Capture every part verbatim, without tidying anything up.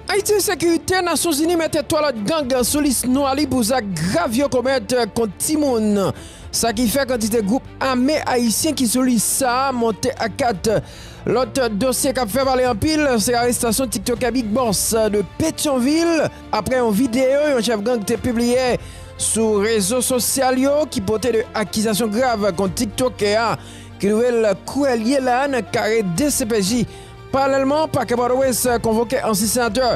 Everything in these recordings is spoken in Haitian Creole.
Ayiti, ensekirite, Nasyonzini mete twa lòt gang sou lis nwa li pou zak grav yo komèt kont timoun. Sa ki fè kantite gwoup ame ayisyen ki sou lis sa a monte a kat. Lòt dosye k ap fè pale anpil, se arestasyon tiktokè Big Boss de Petyonvil, apre yon videyo yon chèf gang te pibliye sou rezo sosyal yo, ki pote de akizasyon grav kont tiktokè a, ki twouve l kwè l ye la nan kare de C P J. Paralèlman, pakè Pòtoprens konvoke ansyen senatè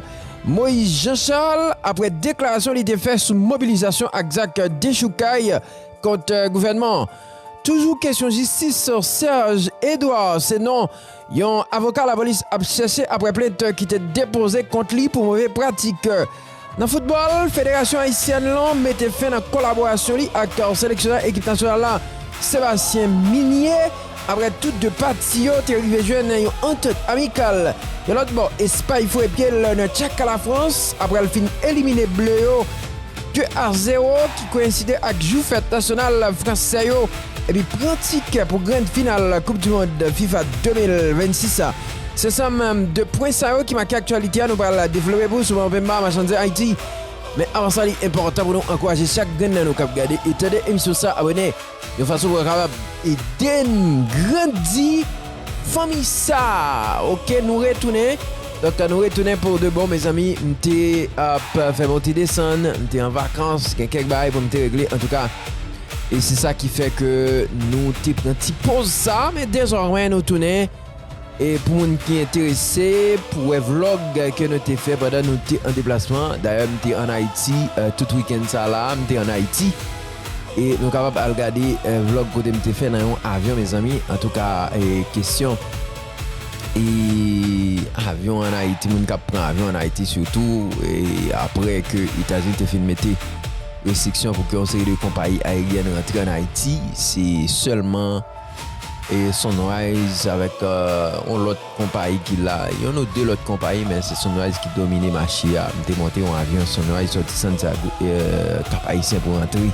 Moïse Jean Charles apre deklarasyon li te fè sou mobilizasyon ak zak dechoukay kont gouvènman an. Toujou kesyon jistis, Serge Edouard se non yon avoka lapolis ap chèche apre plent ki te depoze kont li pou move pratik. Nan foutbòl, Federasyon Ayisyèn lan mete fen nan kolaborasyon li ak seleksyonè ekip nasyonal la, Sébastien Migné, apre tout de pati yo te rive jwenn yon antant amikal. Yon lòt bò, Espay foure pye l nan tchaka Lafrans apre l fin elimine ble yo de a zewo, ki koyenside ak jou fèt nasyonal fransè yo, epi pran tikè pou grann final Koup di mond fifa de mil vennsis la. Se sanm de pwen sa yo ki make aktyalite a, nou pral devlope pou sou Pemba Machann Zen Ayiti. Men avan sa, li enpòtan pou nou ankouraje chak grenn nan nou k ap gade e tande emisyon sa, abòne, yon fason pou w kapab ede n grandi fanmi sa. Oke, nou retounen. Donk, nou retounen pou de bon, mezanmi. M te ap fè monte desann, m te an vakans, gen kèk bagay pou m te regle. Antouka, e se sa ki fè ke nou te pran ti poz sa, men dezòmè nou tounen. E pou moun ki enterese pou wè vlòg ke nou te fè pandan nou te an deplasman, dayè m te ann Ayiti, eh, tout wikenn sa la, m te ann Ayiti. E nou kapab al gade, eh, vlòg kote m te fè nan yon avyon, mezanmi. Antouka, eh, kesyon, e avyon ann Ayiti, moun k ap pran avyon ann Ayiti sitou, e apre ke Etazini te fin mete restriksyon pou ke yon seri de konpayi ayeryèn rantre ann Ayiti, se sèlman e Sunrise avèk, eh, yon lòt konpayi ki la, youn ou de lòt konpayi, men se Sunrise ki domine mache a. M te monte yon avyon Sunrise sòti Santiago, eh, Kap Ayisyen pou rantre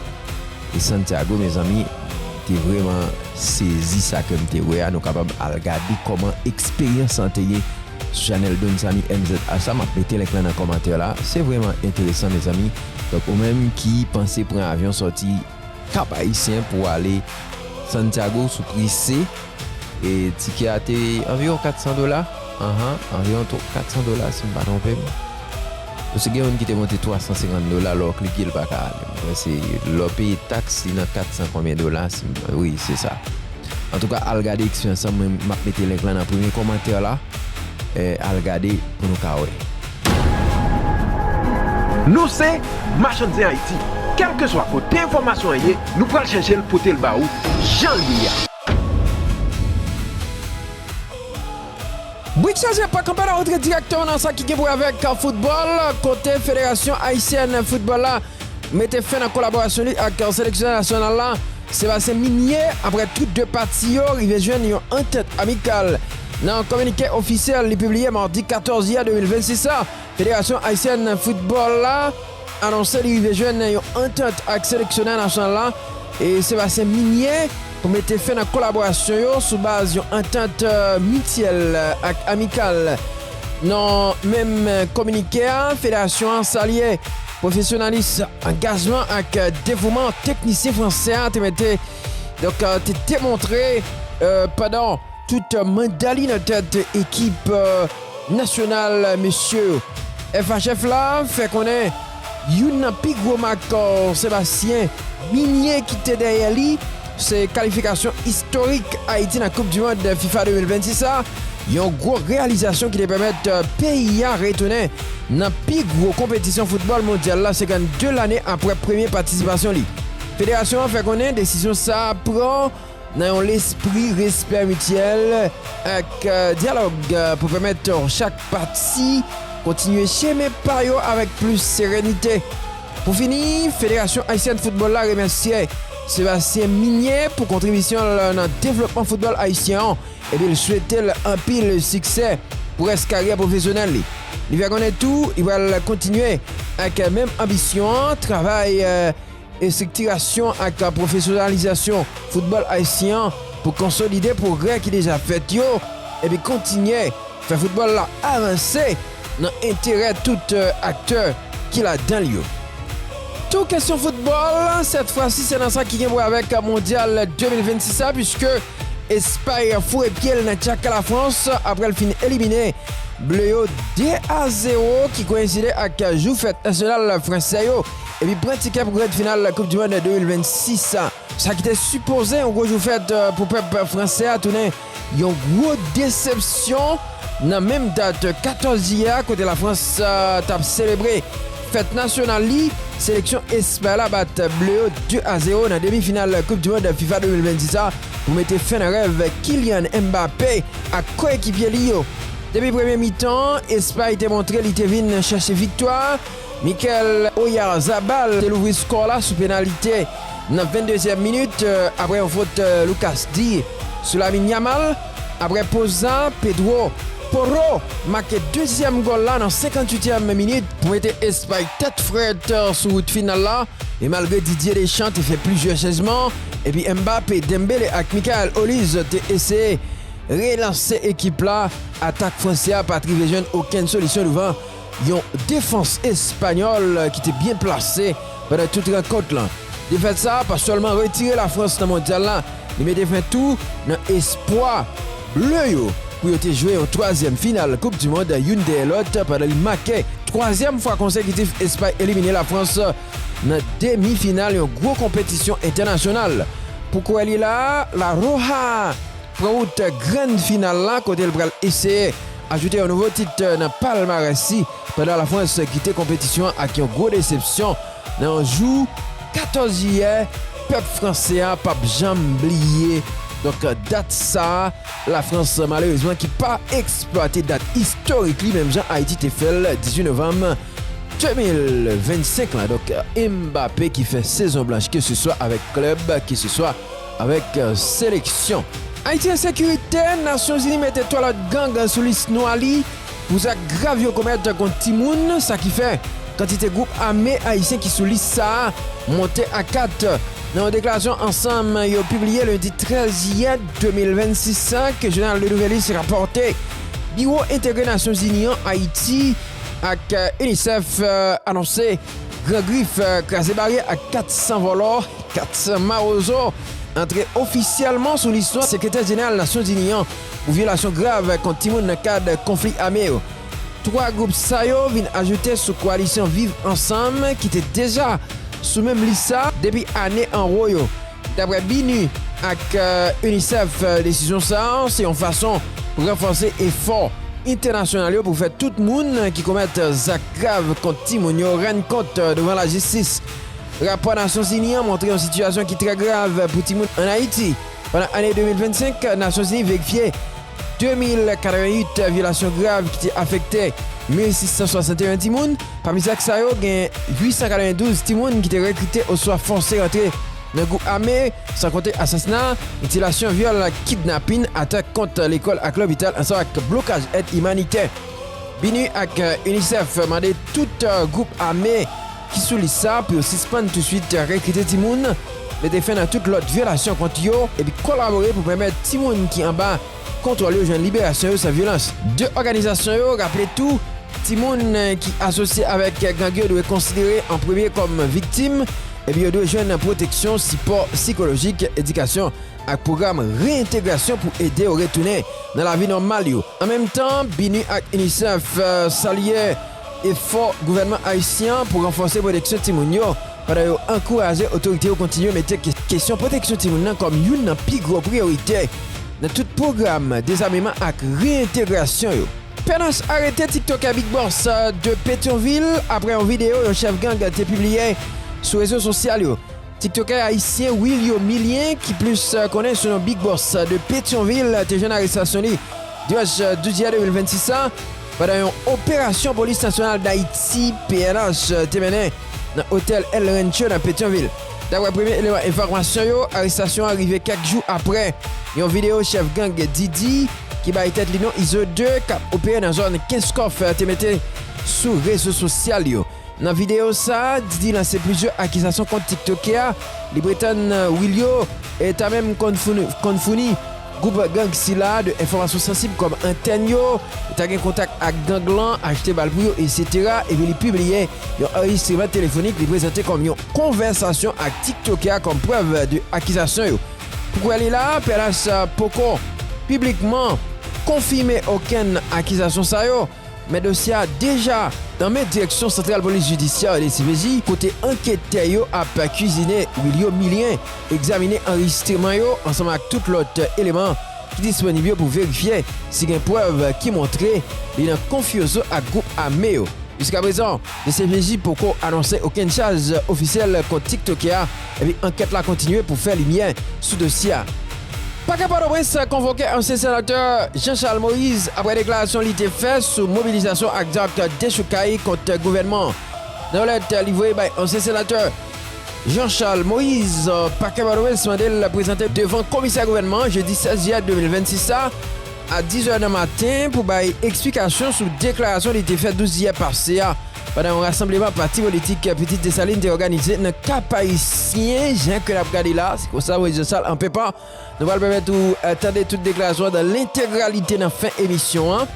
e Santiago, mezanmi, m te vrèman sezi sa ke m te wè a. Nou kapab al gade kòman eksperyans lan te ye sou chanèl Don Samy M Z H la. M ap mete link lan nan kòmantè la. Se vrèman enteresan, mezanmi. Donk, ou menm ki panse pran avyon sòti Kap Ayisyen pou ale Santiago sou pri C, e tikè a te anviwon kat san dola. Anhan, anviwon twa, kat san dola, si m pa twonpe m. Paske gen youn ki te monte twa san senkant dola, lè w klike, l pa ka ale. Mwen, se lè w peye taks, li nan kat san konbyen dola, si m, wi, se sa. Antouka, al gade eksperyans lan, mwen, m ap mete link lan nan premye kòmantè la. Eh, al gade pou nou ka wè. Nou se Machann Zen Ayiti. Kèlkeswa kote enfòmasyon an ye, nou pral chèche l pote l ba ou jan l ye a. Brik chaje pa kanpe, n a rantre dirèkteman nan sa ki gen pou wè avèk foutbòl, kote Federasyon Ayisyèn Foutbòl la mete fen nan kolaborasyon li ak seleksyonè nasyonal la, Sébastien Migné, apre tout de pati yo rive jwenn yon antant amikal. Nan yon kominike ofisyèl li pibliye madi katòz jiyè de mil vennsis la, Federasyon Ayisyèn Foutbòl la anonse li rive jwenn yon antant ak seleksyonè nasyonal la, e Sébastien Migné, pou mete fen nan kolaborasyon yo sou baz yon antant, eh, mityèl, eh, ak amikal. Nan menm kominike a, federasyon an salye pwofesyonalis, angajman ak devouman teknisyen fransè a te mete, donk, eh, te demontre, eh, pandan tout manda li nan tèt ekip, eh, nasyonal, mesye. F H F la fè konnen youn nan pi gwo mak, eh, Sébastien Migné kite dèyè li, se kalifikasyon istorik Ayiti nan Koup di Mond fifa de mil vennsis la, yon gwo reyalizasyon ki te pèmèt, eh, peyi a retounen nan pi gwo konpetisyon foutbòl mondyal la, senkannde lane apre premye patisipasyon li. Federasyon an fè konnen desizyon sa a pran nan yon lespri respè mityèl ak, eh, dyalòg, eh, pou pèmèt, eh, chak pati kontinye chemen pa yo avèk plis serenite. Pou fini, Federasyon Ayisyèn Foutbòl la remèsye Sébastien Migné pou kontribisyon l nan devlopman foutbòl ayisyen an, epi l swete l anpil siksè pou rès karyè pwofesyonèl li. Li fè konnen tou, li pral kontinye ak menm anbisyon an, travay, eh, estriktirasyon ak pwofesyonalizasyon foutbòl ayisyen an pou konsolide pwogrè ki deja fèt yo, epi kontinye fè foutbòl la avanse nan enterè tout, euh, aktè ki ladan l yo. Tou kesyon foutbòl, sèt fwa si se nan sa ki gen pou wè avèk Mondyal de mil vennsis la, piske Espay foure pye l nan tchak Lafrans apre l fin elimine Ble yo de a zewo, ki koyenside ak jou fèt nasyonal fransè yo, epi pran tikè pou gran final Koup di Mond de mil vennsis la. Sa ki te sipoze yon gwo jou fèt, euh, pou pèp fransè a tounen yon gwo desepsyon nan menm dat katòz jiyè a, kote Lafrans, euh, t ap selebre fèt nasyonal li. Seleksyon Espay la bat Ble yo de a zewo nan demi final Koup di Mond fifa de mil vennsis la pou mete fen nan rèv Kylian Mbappé ak koyekipye li yo. Depi premye mitan, Espay te montre li te vin chèche viktwa. Mikel Oyarzabal te louvri skò la sou penalite nan venndezyèm minit, euh, apre yon fot, euh, Lucas Digne sou Lamine Yamal. Apre poz la, Pedro Porro make dezyèm gòl la nan senkantuityèm minit pou mete Espay tèt frèt, euh, sou wout final la. E malgre Didier Deschamps te fè plizyè chanjman, epi Mbappé, Dembélé ak Michael Olise te eseye relanse ekip la, atak fransè a pa t rive jwenn okenn solisyon douvan yon defans espanyòl ki te byen plase pandan tout rankont lan. Defèt sa a pa sèlman retire Lafrans nan Mondyal la, li mete fen tou nan espwa Ble yo pou yo te jwe yon twazyèm final Koup di Mond youn dèyè lòt, pandan li make twazyèm fwa konsekitif Espay elimine Lafrans nan demi final yon gwo konpetisyon entènasyonal. Pou kwè li la, La Roja pran wout grann final la, kote l pral eseye ajoute yon nouvo tit nan palmarès li, pandan Lafrans kite konpetisyon an ak yon gwo desepsyon nan yon jou katòz jiyè pèp fransè a p ap janm bliye. Donk, dat sa a, Lafrans, malerezman, ki pa eksplwate dat istorik li, menm jan Ayiti te fè l dizuit novanm de mil vennsenk la. Donk, Mbappé ki fè sezon blanch, keseswa avèk klèb, keseswa avèk, euh, seleksyon. Ayiti an sekirite, Nasyonzini mete twa lòt gang sou lis nwa li pou zak grav yo komèt kont timoun, sa ki fè kantite gwoup ame ayisyen ki sou lis sa a monte a kat. Nan yon deklarasyon ansanm yo pibliye lendi trèz jiyè de mil vennsis ke jounal Le Nouvelliste rapòte, Biwo Entegre Nasyonzini an Ayiti ak, euh, UNICEF, euh, anonse Gran Grif, euh, kraze baryè ak kat san vòlò, kat san mawozo antre ofisyèlman sou lis nwa Sekretè Jeneral Nasyonzini an pou vyolasyon grav kont timoun nan kad konfli ame yo. Twa gwoup sa yo vin ajoute sou kowalisyon Viv Ansanm ki te deja sou menm lis sa depi ane anwo yo. Daprè BINUH ak, euh, UNICEF, euh, desizyon sa a se yon fason pou ranfòse efò entènasyonal yo pou fè tout moun ki komèt zak grav kont timoun yo rann kont, euh, douvan lajistis. Rapò Nasyonzini an montre yon sitiyasyon ki trè grav pou timoun ann Ayiti. Pandan ane de mil vennsenk, Nasyonzini verifye de mil katreventuit vyolasyon grav ki te afekte mil sis san swasanteyen timoun. Pami zak sa yo, gen uit san katrevendouz timoun ki te rekrite oswa fòse rantre nan gwoup ame, san konte asasina, mitilasyon, vyòl, kidnapin, atak kont lekòl ak lopital, ansanm ak blokaj èd imanitè. BINUH ak, euh, UNICEF mande tout, euh, gwoup ame ki sou lis sa pou yo sispann tousuit rekrite timoun, mete fen nan tout lòt vyolasyon kont yo, epi kolabore pou pèmèt timoun ki anba kontwòl yo jwenn liberasyon yo san vyolans. De òganizasyon yo raple tou, timoun, euh, ki asosye avèk gang yo dwe konsidere an premye kòm viktim, epi yo dwe jwenn pwoteksyon, sipò sikolojik, edikasyon ak pwogram reyentegrasyon pou ede yo retounen nan lavi nòmal yo. An menm tan, BINUH ak UNICEF, euh, salye efò gouvènman ayisyen an pou ranfòse pwoteksyon timoun yo, pandan yo ankouraje otorite yo kontinye mete ke-, kesyon pwoteksyon timoun nan kòm youn nan pi gwo priyorite nan tout pwogram dezameman ak reyentegrasyon yo. Pnh arete tiktokè Big Boss, euh, de Petyonvil apre yon videyo yon chèf gang te pibliye sou rezo sosyal yo. Tiktokè ayisyen Willio Milien, ki plis, euh, konnen sou non Big Boss, euh, de Petyonvil, te jwenn arestasyon li dimanch, euh, douz jiyè de mil vennsis la, pandan yon operasyon Polis Nasyonal Dayiti, P N H, euh, te mennen nan otèl El Rancho nan Petyonvil. Daprè premye eleman enfòmasyon yo, arestasyon an rive kèk jou apre yon videyo chèf gang Didi, ki bay tèt li non Izo de, k ap opere nan zòn Kenskòf, te mete sou rezo sosyal yo. Nan videyo sa a, Didi lanse plizyè akizasyon kont tiktokè a. Li pretann, euh, Willio, e, ta menm konn founi, konn founi gwoup gang sila de enfòmasyon sansib kòm antèn yo, ta gen kontak ak gang lan, achte bal pou yo, etsetera, epi li pibliye yon anrejistreman telefonik li prezante kòm yon konvèsasyon ak TikTokè a kòm prèv de akizasyon yo. Pou kwè li la, P N H poko piblikman konfime okenn akizasyon sa yo, men dosye a deja nan men Direksyon Santral Polis Jidisyè, D C P J, kote anketè yo ap kizine wil yo milyen, egzamine anrejistreman yo ansanm ak tout lòt eleman ki disponib yo pou verifye si gen prèv ki montre li nan konfizyon ak gwoup ame yo. Jiskaprezan, D C P J poko anonse okenn chaj ofisyèl kont TikTokè a, epi ankèt la kontinye pou fè limyè sou dosye a. Pakè Pòtoprens konvoke ansyen senatè Jean Charles Moïse apre deklarasyon li te fè sou mobilizasyon ak zak dechoukay kont gouvènman an. Nan yon lèt li voye bay ansyen senatè Jean Charles Moïse, pakè Pòtoprens mande l prezante devan komisè gouvènman an jedi sèz jiyè de mil vennsis sa a dizè nan maten pou bay eksplikasyon sou deklarasyon li te fè douz jiyè pase a pandan yon rasanbleman pati politik Pitit Desalin te òganize nan Kap Ayisyen. Jan ke n ap gade la, se konsa Moïse Jean Charles an pepa. Nou pral pèmèt ou, eh, tande tout deklarasyon an dan lentegralite nan fen emisyon an.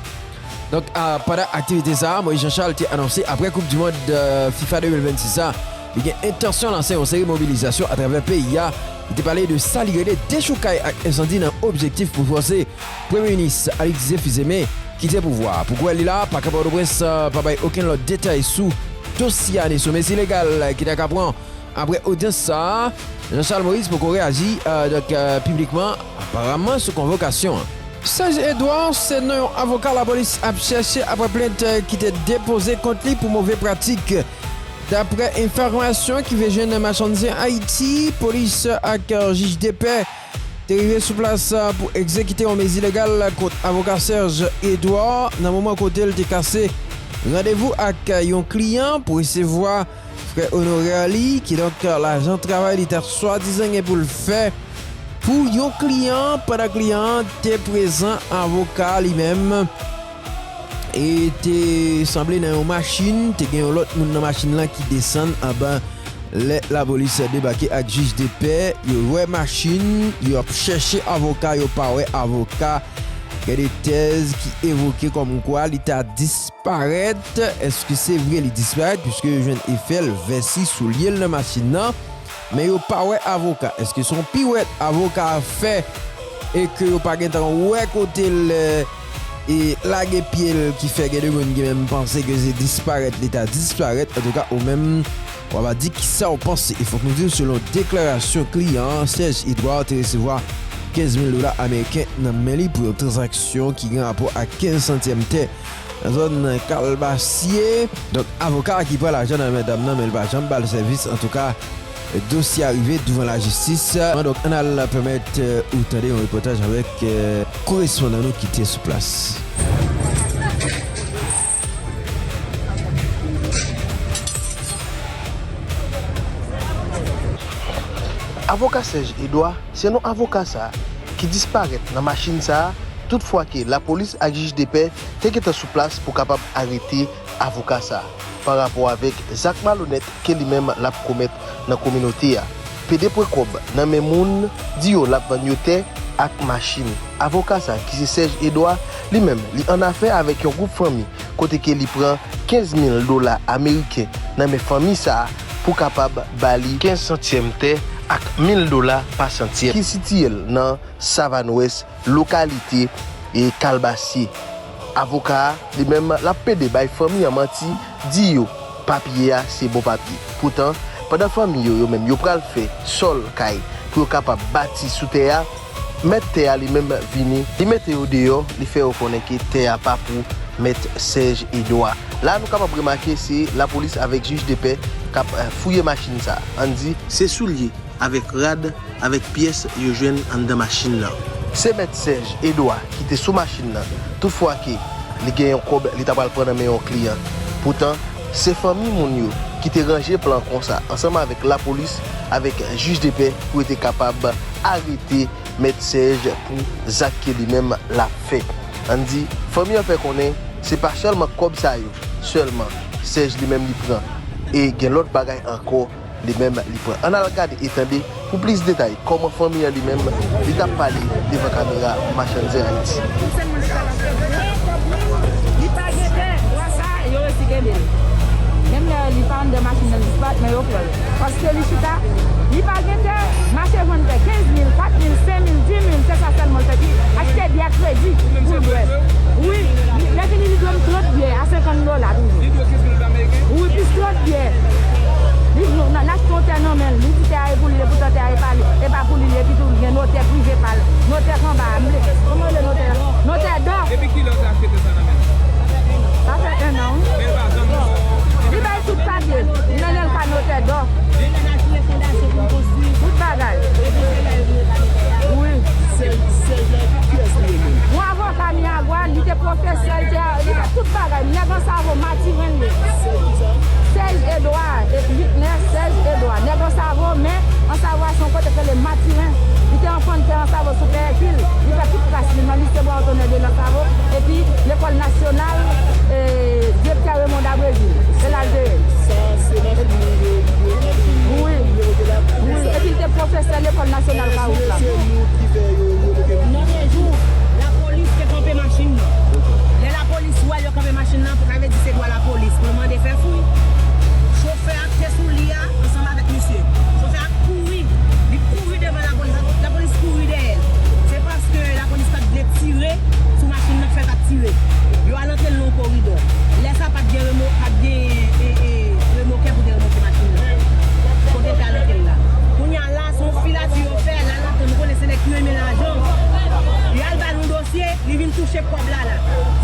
Donk, a, pandan aktivite sa a, Moïse Jean Charles te anonse apre Koup di Mond, eh, fifa de mil vennsis sa, li gen entansyon lanse yon seri mobilizasyon atravè peyi a. Li te pale de sa li rele dechoukay ak ensandi nan objektif pou fòse Premye Minis Alix Zephyr Zeme kite pouvwa a. Pou kwè li la, pakè Pòtoprens, eh, pa bay okenn lòt detay sou dosye a ni sou mezi legal ki ta ka pran apre odyans sa a. Jean Charles Moïse poko reyaji, eh, donk, eh, piblikman, aparamman sou konvokasyon an. Serge Edouard se non yon avoka lapolis ap chèche apre plent, eh, ki te depoze kont li pou move pratik. Daprè enfòmasyon ki vin jwenn Machann Zen Ayiti, polis ak, eh, jij depè te rive sou plas, eh, pou egzekite yon mezi legal kont avoka Serge Edouard nan moman kote l te kase randevou ak, eh, yon kliyan pou resevwa frè onorè li, kidonk lajan travay li ta swadizan gen pou l fè pou yon kliyan, pandan kliyan an te prezan, avoka li menm e te sanble nan yon machin, te gen yon lòt moun nan machin lan ki desann anba. Lè lapolis debake ak jij depè, yo wè machin, yo ap chèche avoka, yo pa wè avoka. Gen de tèz ki evoke kòmkwa li ta disparèt. Èske se vre li disparèt? Piske yo jwenn efè l vèsi soulye l nan machin nan, men yo pa wè avoka. Èske se yon piwèt avoka a fè e ke yo pa gentan wè kote l, e, lage pye l ki fè gen de moun ki menm panse ke se disparèt li ta disparèt? Antouka, ou menm, w ava di kisa w panse. E fòk nou di w, selon deklarasyon kliyan an, Serge Edouard te resevwa kenz mil dola ameriken nan men li pou yon tranzaksyon ki gen rapò ak kenz santyèm tè nan zòn Kalbasye. Donk, avoka a ki pran lajan nan men dam nan, men l pa janm ba l sèvis. Antouka, dosye a rive douvan lajistis. Donk, ann al pèmèt, eh, ou tande yon repòtaj avèk, eh, korespondan nou ki te sou plas. Avoka Serge Edouard, se non avoka sa a ki disparèt nan machin sa a, toutfwa ke lapolis ak jij depè te gentan sou plas pou kapab arete avoka sa a, pa rapò avèk zak malonèt ke li menm l ap komèt nan kominote a. Pede pran kòb nan men moun, di yo l ap vann yo tè ak machin. Avoka sa a, ki se Serge Edouard, li menm, li annafè avèk yon gwoup fanmi, kote ke li pran kenz mil dola ameriken nan men fanmi sa a pou kapab ba li kenz santyèm tè ak mil dola pa santyèm, ki sitiye l nan Savann Wès, lokalite, e, Kalbasye. Avoka a, li menm, l ap pede bay fanmi an manti, di yo papye a se bon papye. Poutan, pandan fanmi yo, yo menm, yo pral fè sòl kay pou yo kapab bati sou tè a, mèt tè a li menm vini, li mete yo deyò, li fè yo konnen ke tè a pa pou mèt Serge Edouard. La, nou kapab remake se lapolis avèk jij depè k ap, eh, fouye machin sa a. Ann di, se soulye avèk rad, avèk pyès yo jwenn anndan machin nan. Se mèt Serge Edouard ki te sou machin nan, toutfwa ke li gen yon kòb li ta pral pran nan men yon kliyan. Poutan, se fanmi moun yo ki te ranje plan konsa, ansanm avèk lapolis, avèk jij depè, pou yo te kapab arete mèt Serge pou zak ke li menm l ap fè. Ann di, fanmi an fè konnen se pa sèlman kòb sa yo sèlman Serge li menm li pran, e gen lòt bagay ankò li menm li pran. Ann al gade e tande pou plis detay kòman fanmi an li menm li t ap pale devan kamera Machann Zen Ayiti. Li pa gen tè, bwa sa, yo resi kenbe l. Menm lè li pa anndan machin nan, li disparet, men yo pran l. Paske li chita, li pa gen tè, mache vann tè kenz mil, kat mil, senk mil, dis mil, se sa sèlman l fè ki achte byè kredi pou l bwè. Wi, li- lè fini li dwe m trant byè a senkant dola toujou. Wi, plis trant byè. Li, nou, n, n achte yon tè nan men l, li di tè a e pou li, epoutan tè a e pa li, e pa pou li, epi tou gen notè prive pa l, notè kanba a, m vle, kòman rele notè a? Notè dò. Depi kilè w te achte tè sa nan men l? Sa fè en an, wi. Men l pa janm Li bay tout papye. Li nan men l ka notè dò. Tout bagay. Wi. Yon avoka Miragwàn, li te pwofesè, li te, li te tout bagay. Nèg Ansavo, Matiren li ye. Sèj Edwa, e Vitnè, Sèj Edwa. Nèg Ansavo, men Ansavo a se yon kote k rele Matiren. Li te anfan tè Ansavo sou Pè Èkil. Li fè tout klas li nan lise Bwa Wotonè de Ansavo. Epi lekòl nasyonal, e, direktè Raymond Abrezil. Se la l te ye. Sa se machin nou yo, yo, yo, yo, Wi. Yo te la pou Wi, sa. Epi l te pwofesè lekòl nasyonal Kawouch la. Se nou ki fè yo, yo mete nou. Nan de jou, lapolis te kanpe machin nan. Lè lapolis wè yo kanpe machin nan, sa vle di se dwa lapolis pou l mande fè fouy. Chofè a ki te sou li a, ansanm avèk misye. Chofè a kouri, li kouri devan lapolis, lapolis kouri dèyè l. Se paske lapolis pa t vle tire sou machin nan k fè l pa t tire. Yo al antre l nan yon koridò. Lè sa pa t gen remo-, pa t gen, e, e, remokè pou te remoke machin nan. Kote l te al antre l la. Kounye a la, se yon filati yo fè, l al antre, nou konnen se nèg ki renmen lajan. Li al ba nou dosye, li vin touche kòb la la.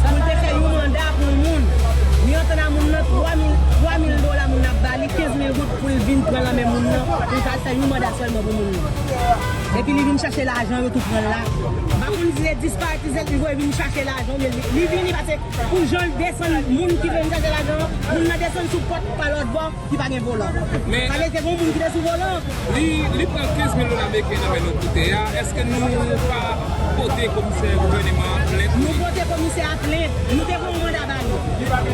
Pou l te fè yon manda pou yon moun. Li antann a moun nan twa mil, twa mil dola moun nan ap ba li, kenz mil goud pou l vin pran nan men moun nan, pou l ka al fè yon manda sèlman pou moun nan. Epi li vin chache lajan, yo tou pran l la. M pa konn si se disparitize l, li voye vin chache lajan, oubyen li, li vini pase pou jan l desann moun ki vin chache lajan an, moun nan desann sou pòt pa lòt bò, ki pa gen volan. Men Sa vle di se yon moun ki te sou volan. Li, li pran kenz mil dola ameriken nan men nou pou tè a. Èske nou pa pote komisè gouvènman an plent? Nou pote komisè a plent. Nou te pran yon manda ba li.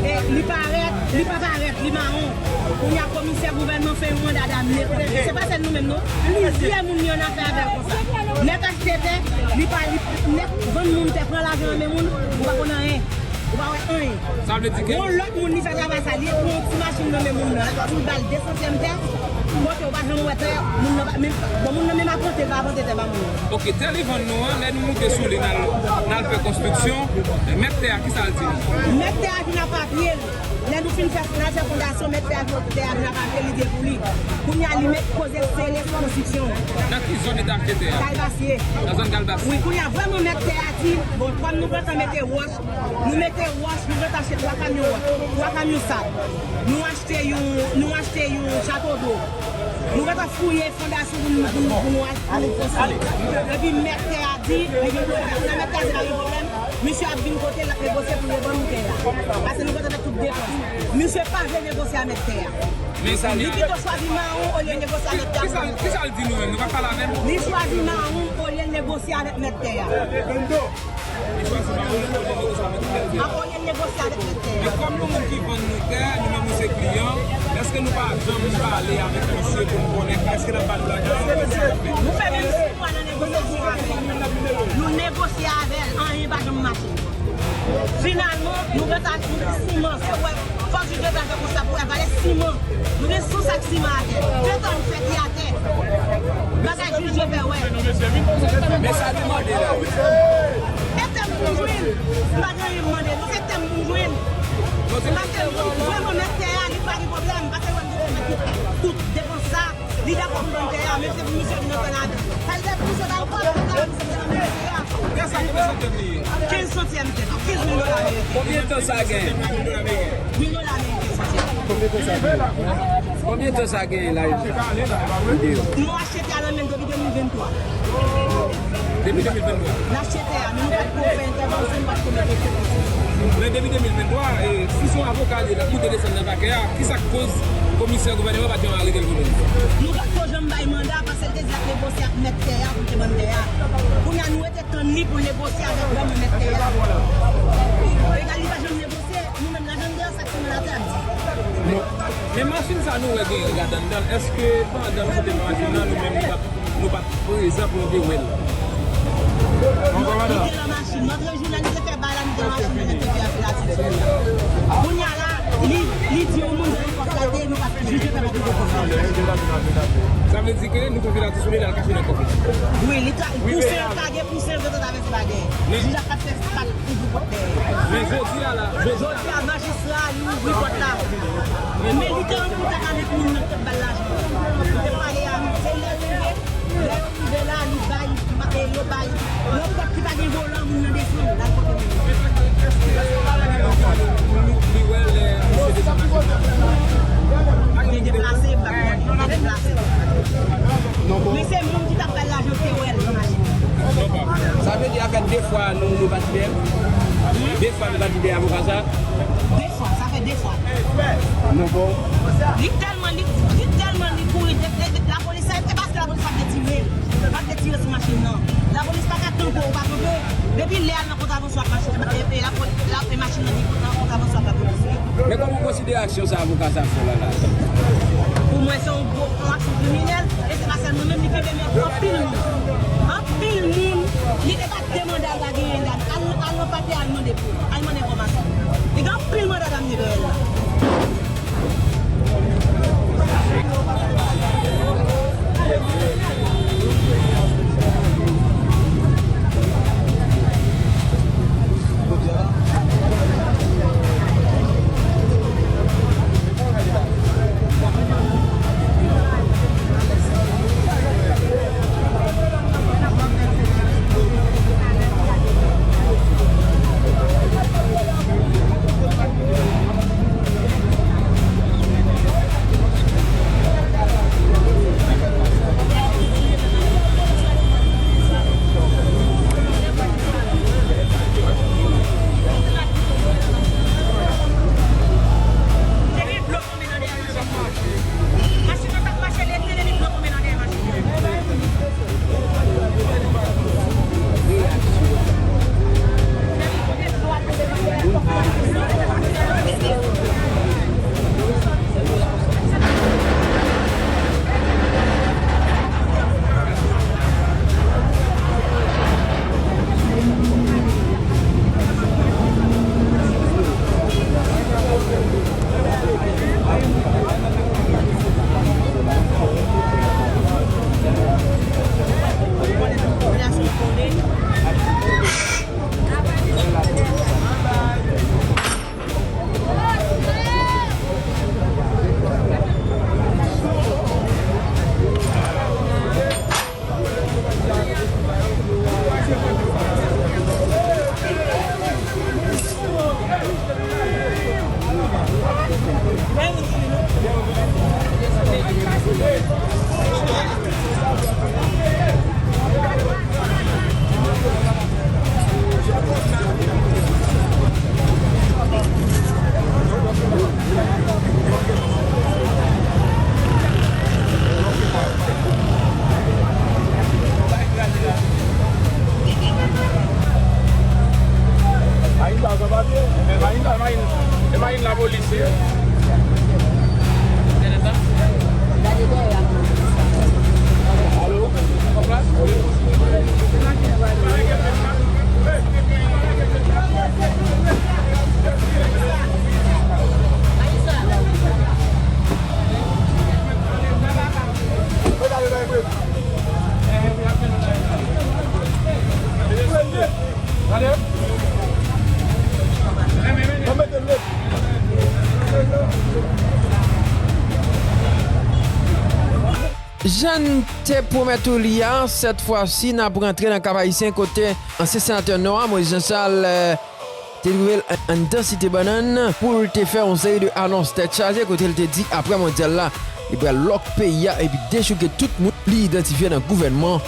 E li parèt, li pa parèt, li mawon. Kounye a komisè gouvènman fè yon manda damne. Se pa sèl nou menm non. Plizyè moun li annafè avè l konsa. Nèg achte tè, li pa, li, nèg vann moun tè, pran lajan nan men moun, ou pa konn anyen. Ou pa wè anyen. Sa vle di ke Yon lòt moun li fè travay sa, li pran yon ti machin nan men moun nan, pou l ba l de santyèm tè, kote ou pa janm wè tè, moun nan pa, menm, bon, moun nan menm apante, l pa apante tè ba moun nan. Ok, tè li vann nou an, lè nou moute sou li, n al, n al fè konstriksyon, mèt tè a, kisa l di nou? Mèt tè a vin ak papye l. Lè nou fin fè, n al fè fondasyon, mèt tè a, tè a vin ak papye l, li di e pou li. Kounye a, li met koze sere sou konstriksyon an. Nan ki zòn li te achte tè a? Kalbasye. Nan zòn Kalbasye. Wi, kounye a, vrèman, mèt tè a di, bon, kòm nou gentan mete wòch, Nou mete wòch, nou gentan achte twa kamyon wòch, twa kamyon sab. Nou achte yon, nou achte yon chato dlo. Nou gentan fouye fondasyon pou nou, pou nou, pou nou, pou nou konstwi. Epi mèt tè a di, li vin kote nou. Lè mèt tè a di pa gen pwoblèm, misye ap vin kote l, l ap negosye pou l revann nou tè a. Paske nou gentan fè tout depans. Misye pa vle negosye a mèt tè a. Men sa li pito chwazi mawon olye negosye a mèt tè a. Kisa, kisa l di nou menm? Nou pa pale avè l? Li chwazi mawon olye negosye avèk mèt tè a. Li chwazi mawon olye negosye avèk mèt tè a. A olye negosye avèk mèt tè a. Men kòm nou moun ki vann nou tè, nou menm nou se kliyan, èske nou pa janm pale avèk misye pou n konnen èske l ap ba nou lajan sa? Nou fè menm sis mwa nan negosyasyon avè l. Nou negosye avè l, anyen pa janm mache. Finalman, nou gentan achte siman, se wè, fòk jij de pè fè konsa pou wè valè siman. Nou gen san sak siman atè. Fè tan nou fè ki atè. Bagay jij de pè wè. Men sa nou mande la. E tè m pou jwenn. M pa gen anyen m mande. Nou se tè m pou jwenn. Paske moun ki vrèman mèt tè a, li pa gen pwoblèm. Paske wè m te fè tout, tout depans sa. Li dakò pou vann tè a, men se pou misye vin antann avè l. Sa vle di misye pa dakò pou vann tè a, misye te nan misye a. Kè sa ki prezante li ye? Kenz santyèm tè, kenz mil dola ameriken. Konbyen tan sa gen? Mil dola ameriken, santyèm. Konbyen tan sa gen? Konbyen tan sa gen la? Videyo. Nou achte tè a nan men l depi de mil venntwa. Depi de mil venntwa. N achte tè a, men nou pa t ko fè entèvansyon, nou pa t ko mete tè. Men depi de mil venntwa, e, si se yon avoka li ye, l ap moute desann nan pakè a, kisa k koz komisè gouvènman pa t janm arete l pou nou? Nou pa t ko janm bay manda, paske l te di l ap negosye ak mèt tè a pou l te vann tè a. Kounye a, nou rete tann li pou l negosye avèk vrèman mèt tè a. Egal, li pa janm negosye, nou menm, lajan n gen an, sak siman atè, ap di. Non. Men machin sa nou wè gen rad anndan l, èske pandan nou te nan machin nan, nou menm nou pa, nou pa t prezan pou nou te wè l? Li te nan machin, lòt jou la, li te fè bay la, li te nan machin, li te fè apilatif sou li. Kounye a la, li, li di yon moun nan kòf la, te nou pa t jije fè pa t de kòf la. Sa vle di ke nou fè apilatif sou li, l al kache nan kòf la. Wi, li ta, pouse l, ta gen pouse l, yo te travèse bagay. Jij la pa t fè, pa t ouvri pòt dèyè. Men jodi a la, jodi a, majistra, li ouvri pòt la. Men li te an kontak avèk moun nan ki t ap ba l lajan. Li te pale a, se lè l rive, lè yo rive la, li bay, e yo bay, yon pòt ki pa gen volan, moun nan desann, l al kote moun nan. Li wè lè misye desann machin nan. Li deplase, m pa konnen, li deplase. Men se moun ki t ap ba l lajan ki te wè l nan machin nan. Sa vle di, sa fè de fwa nou, nou pa t fè. De fwa nou pa t fè avoka sa. De fwa, sa fè de fwa. Nou bon. Li tèlman, li, li tèlman li kouri, de, de, de, lapolis, se paske lapolis pa t vle tire l. Pa t vle tire sou machin nan. Lapolis pa ka kanpe, ou pa kanpe. Depi lè a l nan kontravansyon ak machin, e, e, e, lapo-, la, e machin nan gen nan kontravansyon ak lapolis. Men kòman w konsidere aksyon sa avoka sa fè la la? Pou mwen, se yon gwo, yon aksyon kriminèl, e se pa sèl mwen menm li kenbe, men anpil moun. Anpil moun, li te ka de manda l ta genyen la. Al, al nan papye, al mande pou, al mande enfòmasyon. Li gen anpil manda dam Negrèl la. Machin nan t ap mache, li tande li blo tonbe nan dèyè machin nan. Mayin pa san papye. Mayin pa, mayin. E mayin lapolis, wi. Alo? Jan n te pwomèt ou li a, sèt fwa si n ap rantre nan Kap Ayisyen kote ansyen senatè Nò a, Moïse Jean Charles, eh, te twouve l an-, anndan Site Bannann pou l te fè yon seri de anons tèt chaje kote l te di apre mondyal la, li pral lòk peyi a epi dechouke tout moun li idantifye nan gouvènman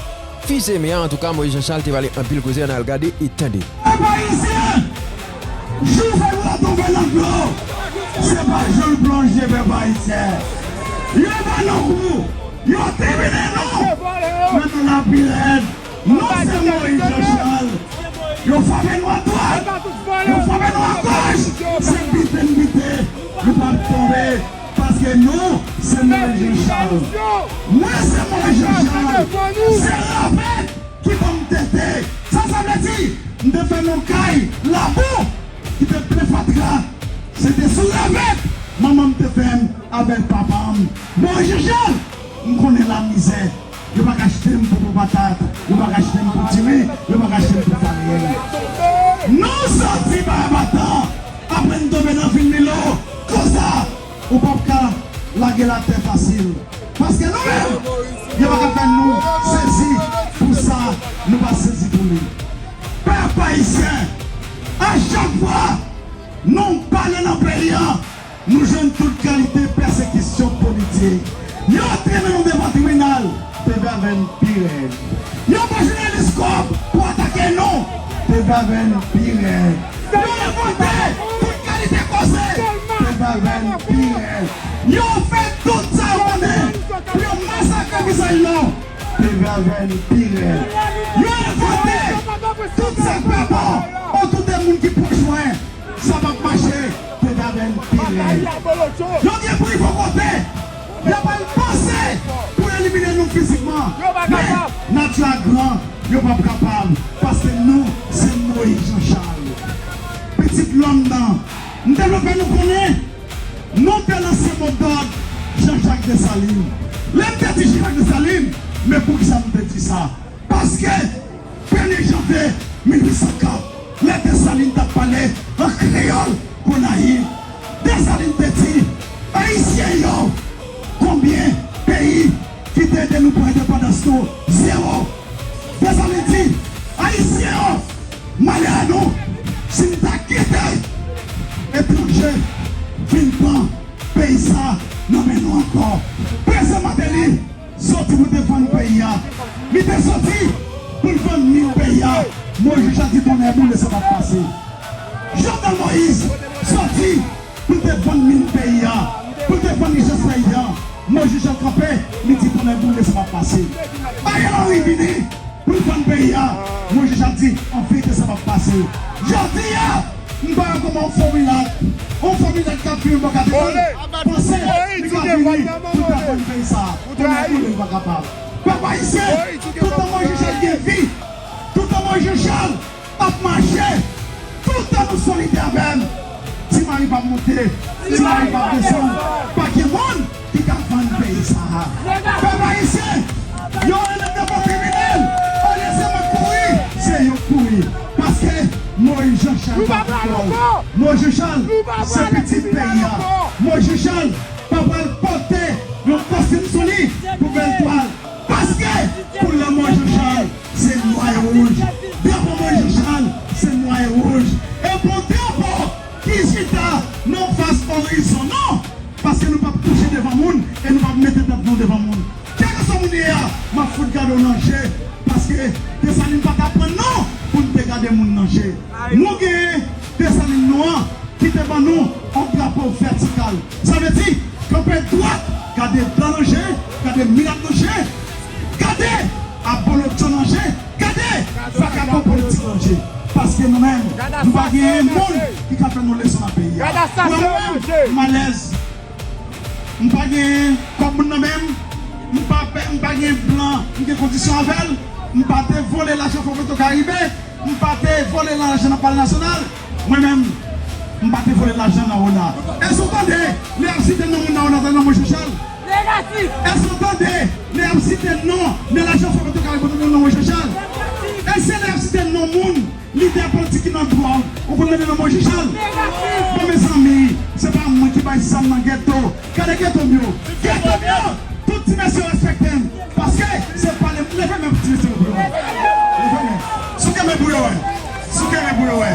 Fils-Aimé a. Antouka, Moïse Jean Charles te pale anpil koze, ann al gade e tande. Pèp ayisyen, jou fèt la tonbe nan dlo, se pa jou l plonje, pèp ayisyen. Yo ba nou kou, yo trimine nou, men nou la pi rèd. Nou se Moïse Jean Charles. Yo frape nou adwat, yo frape nou agòch. Se bite n bite, nou p ap tonbe, paske E nou, se Moyiz Jan Chal. Mwen, se Moyiz Jan Chal. Se ravèt ki ban m tete. Sa sa vle di? M te fè nan kay labou ki te plen fatra. Se te sou ravèt manman m te fè m avèk papa m. Moyiz Jan Chal, m konnen lamizè. Yo pa ka achte m pou, pou patat, yo pa ka achte m pou diri, yo pa ka achte m pou farin. Nou soti bay batan, apre n tonbe nan vil Milo, konsa, ou p ap ka lage l atè fasil. Paske nou menm, yo pa ka fè nou sezi pou sa nou pa sezi pou li. Pèp ayisyen, a chak fwa nou pale nan peyi a, nou jwenn tout kalite pèsekisyon politik. Yo trennen nou devan tribinal, P V a vin pi rèd. Yo ba jounalis kòb pou atake nou, P V a vin pi rèd. Yo envante tout kalite koze, P V a vin pi rèd. Yo fè tout sa yo konnen pou yo masakre vizaj nou, P V a vin pi rèd. Yo envante tout sa k pa bon otou de moun ki pwòch mwen. Sa p ap mache, P V a vin pi rèd. Yo gen privo kote, y ap al panse pou elimine nou fizikman. Men, nati a gran, yo p ap kapab, paske nou, se Moyiz Jan Chal. Pitit lòm nan, m te vle fè nou konnen, nou te lanse modòd Jean-Jacques Dessalines. Lè m te di Jean-Jacques Dessalines, men poukisa m te di sa? Paske, premye janvye mil uit san kat, lè Desalin t ap pale an kreyòl Gonayiv, Desalin te di, Ayisyen yo, konbyen peyi ki te ede nou pran endepandans nou? Zewo. Desalin di, Ayisyen yo, malè a nou, si n ta kite etranje vin pran peyi sa nan men nou ankò. Prezidan Martelly soti pou te vann peyi a. Li te soti pou l vann min peyi a. Moyiz Jan Chal di tonnè boule sa p ap pase. Jovenel Moïse soti pou l te vann min peyi a, pou l te vann richès peyi a. Moyiz Jan Chal kanpe, li di tonnè boule sa p ap pase. Ariel Henry vini pou l vann peyi a. Moyiz Jan Chal di an verite sa p ap pase. Jodi a, m pa wè kòman yon fo milat, yon fo milat k ap viv bò katedral, panse li ka vini pou l ta vann peyi sa. Tonnè boule, li pa kapab. Pèp ayisyen, toutan Moyiz Jan Chal gen vi, toutan Moyiz Jan Chal ap mache, toutan nou solidè avè l, Ti Mari p ap monte, Ti Mari p ap desann, pa gen moun ki ka vann peyi sa a. Pèp ayisyen, yo rele devan tribinal, olye se mwen k kouri, se yo k kouri. Paske Moyiz Jan Chal pa dakò. Moyiz Jan Chal se pitit peyi a. Moyiz Jan Chal pa pral pote yon kostim sou li pou bèl twal. Paske koulè Moyiz Jan Chal se nwa e wouj. Drapo Moyiz Jan Chal se nwa e wouj. E pa yon drapo ki chita nan fas orizon non. Paske nou p ap kouche devan moun e nou p ap mete tèt nou devan moun. Kèlkeswa moun ye a, m ap fout gade w nan je. Paske Desalin pa t aprann nou pou n te gade moun nan je. Nou genyen Desalin nou an ki te ban nou yon drapo vètikal. Sa vle di, kanpe dwat, gade blan nan je, gade milat nan je, gade abolotcho nan je, gade vakabon politik nan je. Paske nou menm, nou pa genyen moun ki ka fè nou leson nan peyi a. Mwen menm, m alèz. M pa gen kòb moun nan men m. M pa, m pa gen blan m gen kondisyon avè l. M pa te vole lajan Fò Petro Karibe. M pa te vole lajan nan Palè Nasyonal. Mwen menm, m pa te vole lajan nan ONA. Èske w tande lè y ap site non moun nan ONA, tande non Moyiz Jan Chal? Èske w tande lè y ap site non nan lajan Fò Petro Karibe, tande non Moyiz Jan Chal? Èske lè y ap site non moun lidè politik ki nan dwòg, ou konn mete nan Moyiz Jan Chal? Bon, mezanmi, se pa mwen ki bay zam nan geto. Gade geto m yo. Geto m yo, tout ti mesye yo respekte m. Paske se pale m. Leve men pou ti mesye yo pou yo wè. Leve men. Souke men pou yo wè. Souke men pou yo wè.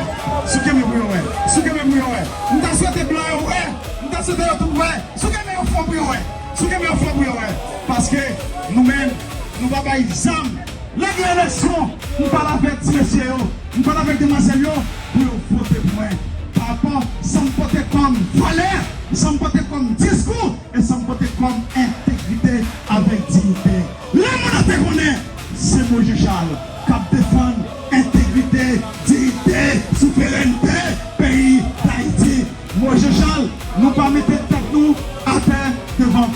Souke men pou yo wè. Souke men pou yo wè. M ta swete blan yo wè. M ta swete yo tout wè. Souke men yo fò pou yo wè. Souke men yo fò pou yo wè. Paske nou menm, nou pa bay zam. Lè gen eleksyon, m pale avèk ti mesye yo, m pale avèk demwazèl yo pou yo vote pou mwen. Pa rapò sa m pote kòm valè, sa m pote kòm diskou e sa m pote kòm entegrite avèk diyite. Lemonn ante konnen se Moyiz Jan Chal k ap defann entegrite, diyite, souverènte peyi Dayiti. Moyiz Jan Chal, nou pa mete tèt nou atè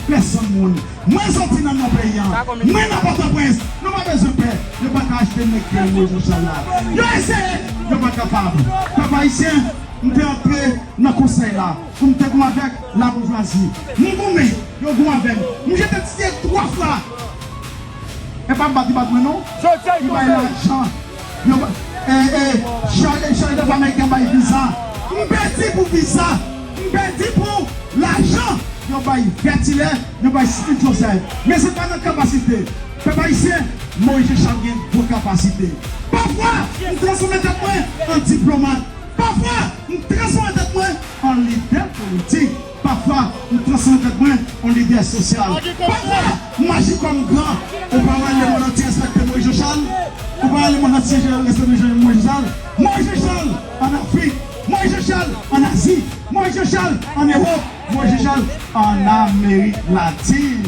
Pèsonn moun. Mwen soti nan nò peyi a. Mwen nan Pòtoprens. Nou pa bezwen pè. Yo pa ka achte nèg ki rele Moïse Jean Charles la. Yo eseye. Yo pa kapab. Pèp ayisyen, m te antre nan konsèy la pou m te goumen avèk laboujwazi. M goumen. Yo goumen avè m. M jete ti twa fwa. E pa m bat li bat mwen non. Li bay lajan. Yo ba, e, e, Charles, Charles de Ameriken bay viza. M pèdi pou viza. M pèdi pou lajan. Yo bay Vètilè, yo bay Smith Joseph. Men se pa nan kapasite. Pèp ayisyen, Moïse Jean Charles gen gwo kapasite. Pafwa, m transfòme tèt mwen an diplomat. Pafwa, m transfòme tèt mwen an lidè politik. Pafwa, m transfòme tèt mwen an lidè sosyal. Pafwa, m aji kòm gran. Ou pa wè lemonn antye respekte Moïse Jean Charles? Ou pa wè lemonn antye respekte Moïse Jean Charles? Moïse Jean Charles ann Afrik, Moïse Jean Charles ann Azi, Moïse Jean Charles ann Ewòp, Moïse Jean Charles ann Amerik Latin,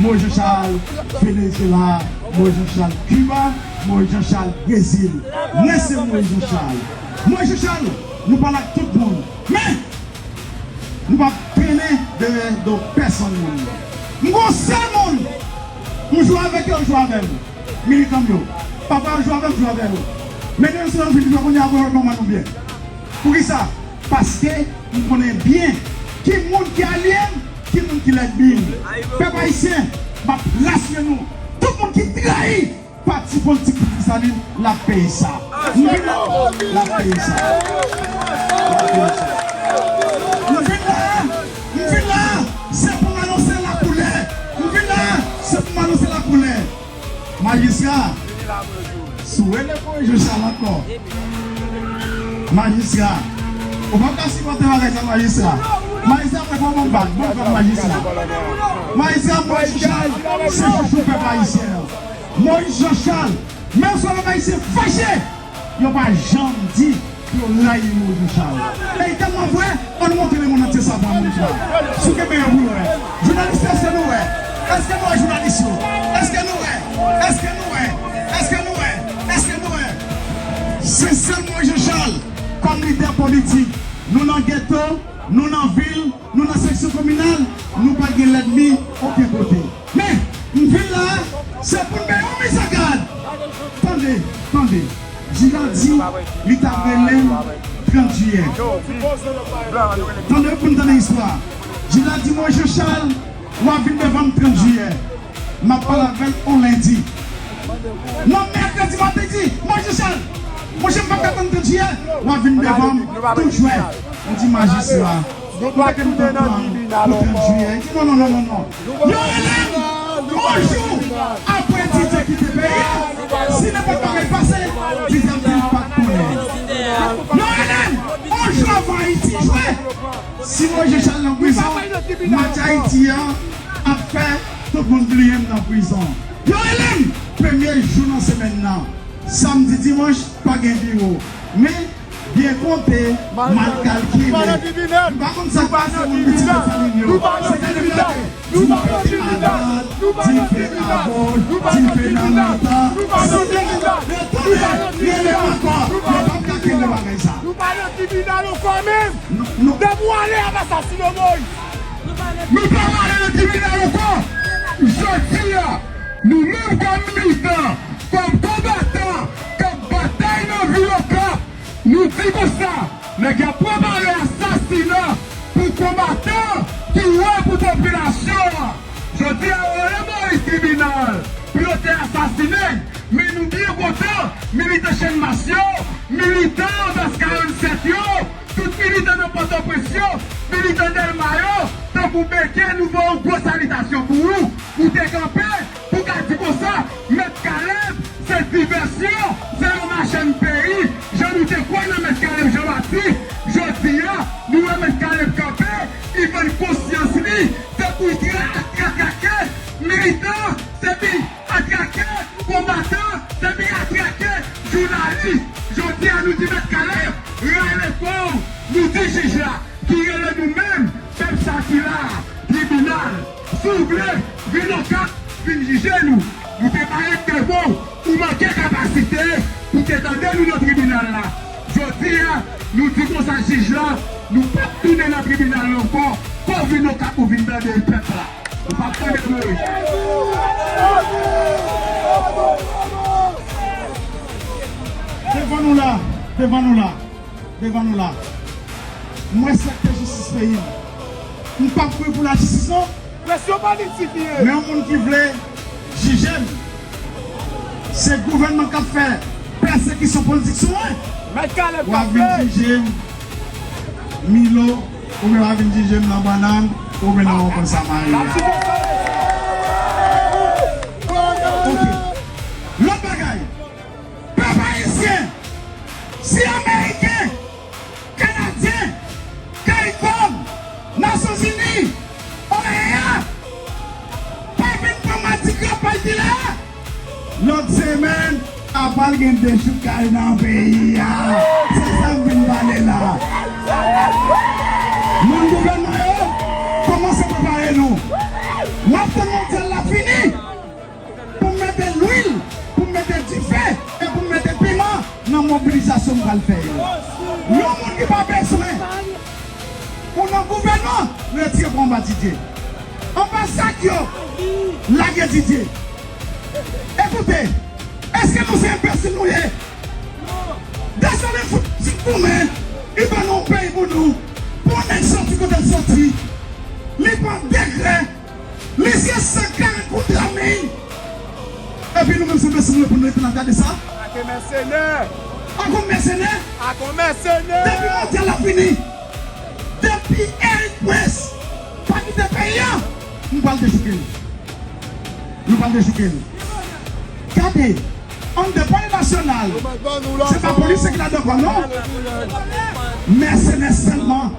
Moïse Jean Charles Venezuela, Moïse Jean Charles Cuba, Moïse Jean Charles Brezil. Mwen se Moïse Jean Charles. Moïse Jean Charles, nou pale ak tout moun. Men, nou p ap trennen dèyè do pèsonn moun. M gon sèl moun, m jwe avèk yo, yo jwe avè m. Militan m yo. Pafwa yo jwe avè m, m jwe avè yo. Men demen si yo vin jwe kounye a, pou yo konprann nou byen. Poukisa? Paske m konnen byen ki moun ki alye m, ki moun ki lènmi m. Pèp ayisyen, m ap rasire nou. Tout moun ki trayi pati politik pou Desalin, l ap peye sa. M vin la, l ap peye sa. L ap peye sa. M vin la, m vin la, se pou m anonse lakoulè. M vin la, se pou m anonse lakoulè. Majistra, si w rele Moïse Jean Charles ankò, majistra, ou p ap ka sipòte bagay sa, majistra. Majistra, mwen fè yon bon bag, bon bag, majistra. Majistra, Moïse Jean Charles se chouchou pèp ayisyen an. Moïse Jean Charles, menm si pèp ayisyen fache, yo pa janm di pou yo rayi Moïse Jean Charles. E li tèlman vre, ann montre lemonn antye sa pou moun sa. Si w kenbe yo pou yo wè. Jounalis yo, èske nou wè? Èske nou wè jounalis yo? Èske nou wè? Èske nou wè? Èske nou wè? Èske nou wè? Se sèl Moïse Jean Charles kòm lidè politik. Nou nan geto, nou nan vil, nou nan seksyon kominal, nou pa gen lènmi okenn kote. Men, m vin la, se pou n bay yon mizagad. Tande, tande. Jila di li t ap rele m trant jiyè. Tande pou n tande istwa. Jila di mwen, Jean Charles, w ap vin devan m trant jiyè. M ap pale avè l on lendi. Non, mèkredi maten di, mwen, Jean Charles, monchè, m p ap ka tann trant jiyè, w ap vin devan m tout jwè. M di majistra, nou pa ka tounen nan tribinal ankò. Li di non, non, non, non, non. Yo rele m on jou apre Didye kite peyi a. Si nenpòt bagay pase, Didye ap di l pa t konnen. Yo rele m on jou avan Ayiti jwe. Si Moïse Jean Charles nan prizon, match Ayiti an ap fè tout moun bliye m nan prizon. Yo rele m premye jou nan semèn nan. Samdi, dimanch, pa gen biwo. Men, byen konte, mal kalkile. M pa konn sa k pase moun pitit Desalin yo. Se gade gade. Dife nan dwòt, dife nan mitan. Si yo tande, rele m ankò. Yo p ap ka kenbe bagay sa. Nou pa nan tribinal ankò menm. Depi w ale ap asasinen Moïse. Nou pa prale nan tribinal ankò. Jodi a, nou menm kòm militan, kòm konbatan k ap batay nan vil Okap, nou di konsa, nèg y ap prepare asasina pou konbatan ki wè pou popilasyon an. Jodi a, yo rele Moïse tribinal pou yo te asasinen, men nou byen kontan, militan Channmas yo, militan Bas karannsèt yo, tout militan nan Pòtoprens yo, militan Dèlma yo, tankou Beke, nou voye yon gwo salitasyon pou ou. Ou te kanpe pou w ka di konsa, Mèt Caleb se divèsyon, se yon machann peyi. Jan nou te kwè nan Mèt Caleb Jean Baptiste, jodi a, nou wè Mèt Caleb kanpe, li vann konsyans li, se pou l tra-, atrake militan, se pou l atrake konbatan, se pou l atrake jounalis. Jodi a, nou di Mèt Caleb, rale kò w, nou di jij la, ki rele nou menm, pèp sa ki la a, tribinal. Si w vle, vin Okap, vin jije nou. Nou te parèt devan w, ou manke kapasite pou te tande nou nan tribinal la. Jodi a, nou di konsa jij la, nou p ap tounen nan tribinal la ankò, fò w vin Okap pou vin tande pèp la. Pa tande plis. Devan nou la, devan nou la, devan nou la. Mwen sektè jistis peyi m. M p ap kouri pou lajistis non. Presyon politik li ye. Men yon moun ki vle jije m, se gouvènman k ap fè pèsekisyon politik sou mwen. Mèt Kaleb k ap fè. W ap vin jije m, Milo, oubyen w ap vin jije m nan bannann, oubyen nan yon konn Samari. Ok. Lòt bagay, pèp ayisyen, si Ameriken, Kanadyen, Caricom, Nasyonzini, O E A, pa vin pran madigra pa l ki la. Lòt semèn, apral gen dechoukay nan peyi a. Se sa m vin pale la. Moun gouvènman yo, kòmanse prepare nou. W ap tann mondyal la fini pou m mete lwil, pou m mete dife e pou m mete piman nan mobilizasyon m pral fè yo. Yon moun ki pa bezwen ou nan gouvènman, retire pou anba Didye. Anba sak yo, lage Didye. Ekoute, èske nou se enbesil nou ye? Desalin fout ti goumen, li ban nou yon peyi pou nou. Pou yon nèg soti kote l soti, li pran dekrè, li siyen san karant kontra men. Epi nou menm se enbesil nou ye pou nou rete n ap gade sa? Ak yon mèsenè. Ak yon mèsenè. Ak yon mèsenè. Depi mondyal la fini, depi Eric Prince pa kite peyi a, nou pral dechouke l. Nou pral dechouke l. Gade, anndan palè nasyonal, se pa polisye ki ladan ankò non. Mèsenè sèlman.